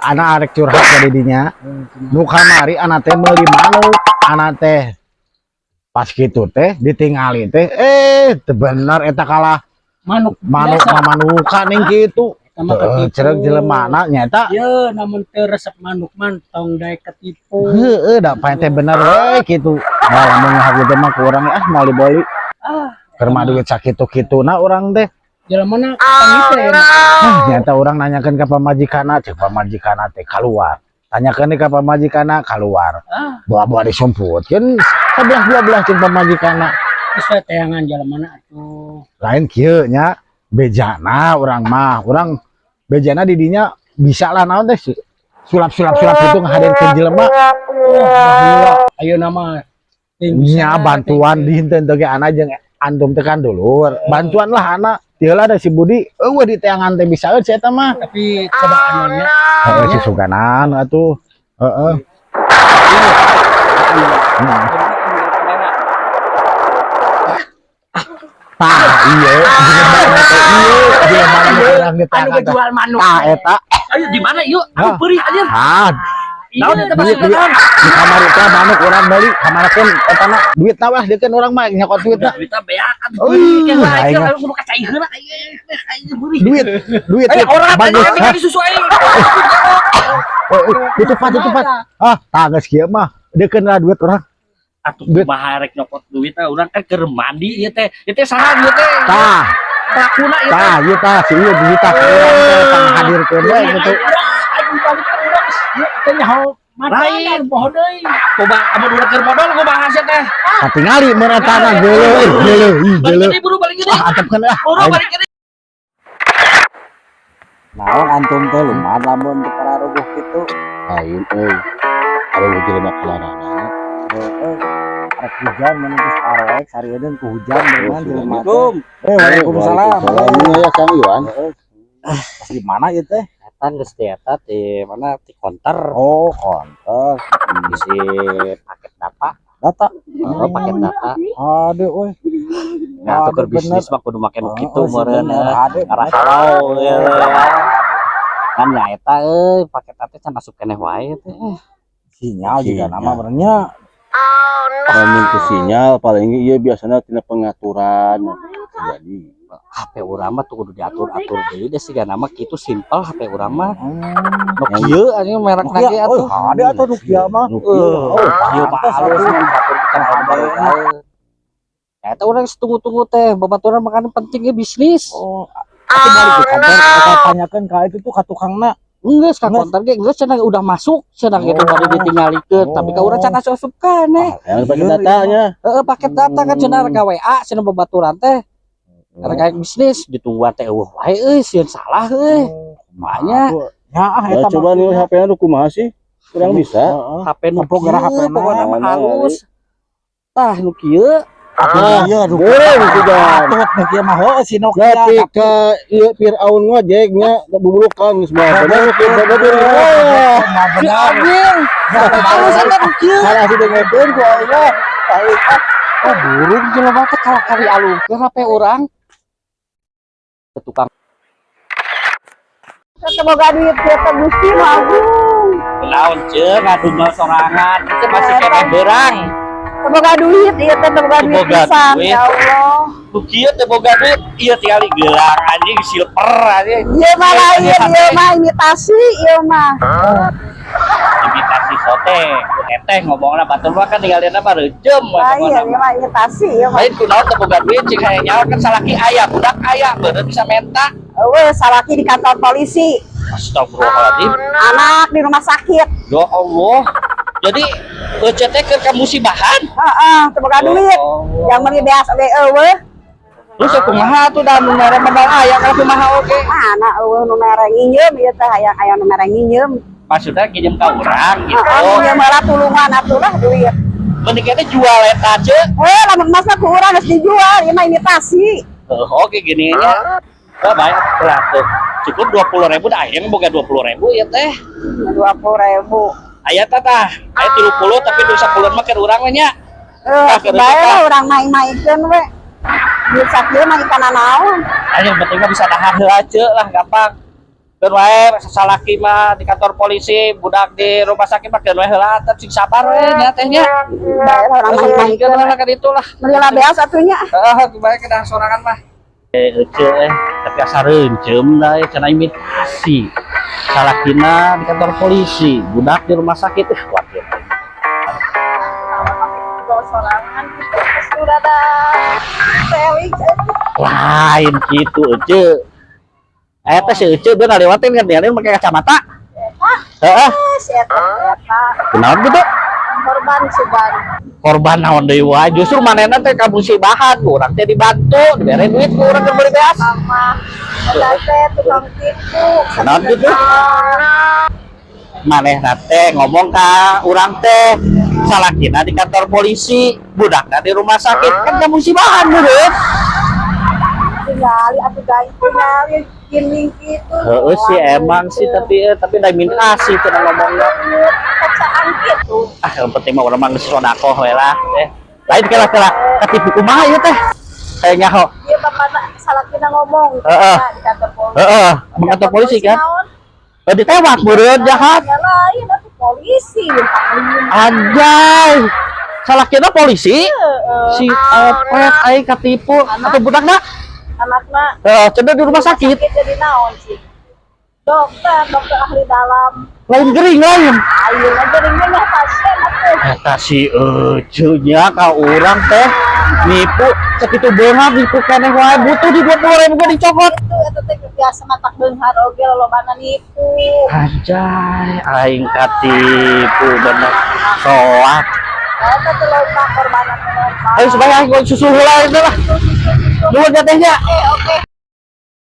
Ana arek curhat ka didinya. Nu kamari ana teh meuli manuk, ana teh pas kitu teh ditingali teh, eh, teu bener eta kalah manuk manuk biasa. Mah manuka ning kitu. Eta mah Heuh, ketipu. Cereg jelemana nyata. Ye, namun teu resep manuk mah tong daek ketipu. Heeh, da pae teh bener we kitu. Nah, lamun ngahaku teh mah ku urang, ah, moal dibeli. Ah, Keur mah duit sakitu-kituna urang teh. Jelemana pangit ya. Ah, nyata urang nanyakeun ka pamajikanna, cek pamajikanna teh keluar. Tanyakeun ka pamajikanna, keluar. Ah, Bawa-bawa disumputkeun 11 12 cek pamajikanna. Geus we teangan jelemana atuh. Lain kieu nya bejana urang mah, urang bejana di dinya bisa lah naon teh sulap-sulap sulap itu ngahadirkeun jelema. Oh, baheula ayeuna mah teuing bisa, Nya bantuan teuing. Di henteu teh ge ana jeung antum teh kan dulur. Bantuan lah ana. Tiheula da si Budi euweuh di teangan teh bisaeun si eta mah. Tapi coba anunya. Heeh, si suganan atuh. Heeh. Nah. Tah, iya, jelema teh ieu, jelema nu urang di Anu teangan teh. jual manuk. Tah eta. Ayo di mana yuk? Aku Ah. perih aja. Ah, Naon eta duit maksudna duit naon? Di kamar itu manuk urang beli, kamarkeun eta na duit wah deukeun urang mah nyokot duitna. Duitna beak atuh. Oh, Beureum lah aing aing mah. kudu ka cai heula aing aing beureum. Duit, duit, Eh, duit. orang Bagus. tadi Hah? di susu aing. Oh, oh, itu pat, itu pat. Ah, tah geus kieu mah. Deukeun lah duit urang. Atuh Duit. Kumaha rek nyokot duit teh urang kan keur mandi ieu teh. Ieu teh saha ieu teh? Tah, Pelakuna ieu teh. Tah, ieu tah si ieu duit tah ku urang teh panghadirkeun we gitu. Aing balik kan urang geus teh nyaho mata Lain. Poho deui. Coba amun urang keur modal kumaha sia teh? Katingali mun eta na geuleuh, ih, geuleuh, ih, Balik geuleuh. deui buru, balik deui. Ah, antepkeun ah. Buru Aing. balik deui. Naon antum teh lumayan lamun teu pararuguh kitu? Lain euy. Ada jelema kalarana. Heeh. Arek hujan mun geus arek sarieun ku hujan beunang jelema teh. Assalamualaikum. Eh, waalaikumsalam. Waalaikumsalam. Ya Kang Iwan. Heeh. Pas di mana ieu teh? Eta geus di eta di mana di konter. Oh, konter. Isi paket data. Data. Oh, paket data. Aduh euy. Nah, tuh Aduh, keur bisnis mah kudu make nu Oh, kitu oh, sih meureun. bener. Aduh, Arah bener. halau ya. Kan nya eta euy paket teh can asup keneh wae teh. Sinyal juga Sinyal. nama benernya. Lamun ke sinyal paling ieu biasana tina pengaturan. Jadi HP urang mah tuh kudu diatur-atur deui deh, siga nama kitu simpel HP urang mah. Hmm. Nokia anjing merek Nokia, lagi oh, atuh. ada atuh Nokia mah. Nokia. Oh, Ieu mah pantes halus atuh. mun batur can aya baru. Ya eta urang geus tunggu-tunggu teh babaturan makana pentingnya bisnis. Oh, aku balik ke kantor, kita tanyakan ke itu tuh ke tukangna. Geus ka Geus. konter ge geus cenah udah masuk cenah gitu Oh. baru ditinggalikeun, tapi ka urang can asup keneh. Yang pakai Iya, datanya. Heeh, paket data kan cenah rek WA cenah babaturan teh. Rek aya bisnis ditungguan teh euweuh wae euy, sieun salah euy. Makanya Ya, ah, Ya, eta coba nih HP-nya nu kumaha sih? Kurang bisa. Heeh. HP nu Tempo gerak kieu, HP-na. pokona mah Mana, halus. Tah nu kieu. Atuh ieu aduh. Beureum sudah. Patut Nokia mah heueuh si Nokia. Nepi ka ieu Firaun ngojek nya bubulukan geus mah. Bener bener. Wah, Si anjing. Halus eta nu kieu. salah sih dengekeun ku aing mah. Aing ah. Oh, burung jelema teh kalah kali alungkeun HP urang. Ke tukang. Semoga duit kita Gusti Agung. Naon ceuk ngadumel sorangan, itu masih keneh beurang. Semoga duit ieu teh, semoga duit Semoga pisan duit. ya Allah. Nu kieu teh boga duit, ieu tingali gelang anjing silver anjing. Ieu mah lain, ieu mah imitasi ieu mah. Imitasi sote, teteh ngomongna batur mah kan tinggal mah reujeum. Lain ieu mah imitasi ieu mah. Lain kunaon teu boga duit cing hayang nyawa kan salaki aya, budak aya, bener bisa menta. Eueuh, salaki di kantor polisi, Astagfirullahaladzim. Anak di rumah sakit. Ya Allah. Jadi Ece teh keur kamusibahan. Heeh, teu boga duit. Allah. Yang meuli beas oge eueuh. Terus ya kumaha tuh da nu mere modal aya kalau kumaha oge. Mana eueuh nu mere nginjem ieu teh, hayang aya nu mere nginjem. Maksudnya nginjem ka urang gitu. Heeh, nginjem heula tulungan atuh lah duit. Mending kita jual eta ce. Eh, lamun emas mah ku urang geus dijual, ieu mah imitasi. Oh, oke gini nya. Wah, banyak lah tuh. Cukup 20.000 dah, akhirnya boga 20.000 ya teh. 20.000. Aya tah tah. Aya 30 tapi nu 10 mah keur urang we nya. Eh, Tah, keur bae tah. lah urang main-maikeun we. Duit sakieu mah ikan naon. Ayo yang penting mah bisa dahar heula ce lah gampang. Keun wae salaki mah di kantor polisi, budak di rumah sakit mah keun wae heula teh, sing sabar we nya teh nya. Bae lah urang mah. Keun lah ka ditu lah. Meuli lah beas atuh nya. Heeh, bae kedah sorangan mah. Eh, ece eh, tapi asa reuncem da cenah imitasi. Salakina di kantor polisi, budak di rumah sakit, eh kuatir. Sorangan gitu terus udah ada Felix. Lain gitu ece. Eh teh si ece dia ngalewatin kan dia pakai kacamata. Heeh, Si eta eta kunaon gitu? Korban sugan. Korban naon deui wae, justru manehna teh kamusibahan, urang teh dibantu, dibere duit ku urang keur meuli beas. Mama eta teh tukang tipu. Kunaon gitu? Manehna teh ngomong ka urang teh salakina di kantor polisi, budakna di rumah sakit, kan kamusibahan meureun. Tinggali atuh guys, tinggali gini gitu. Heeh sih emang sih, tapi da imitasi cenah ngomongna. Kacaan gitu. Ah, yang penting mah urang mah geus sedekah we lah teh. Lain kela kela katipu kumaha ieu teh? Kayak nyaho. Dia bapakna salakina ngomong di kantor polisi. Heeh, di kantor polisi kan? Naon? Eh, ditewak meureun jahat. Ya lain atuh polisi panglima. Anjay. Salakina polisi. Si Opet aing katipu atau budakna? Anakna Heeh, cenah di rumah sakit. Jadi naon sih? Dokter, dokter ahli dalam. Lain gering lain. Ayo geringnya pasien atuh. Eta si Ece nya ka urang teh nipu sakitu beunghar, nipu keneh wae, butuh di 20 ribu gua dicokot. Itu eta teh biasa matak beunghar oge lolobana nipu. Anjay, aing katipu bener. Soak. Eta teh loba korbanan teh loba. Ayo supaya aing susu heula itu lah. Nuhun ya tehnya. Oke, oke.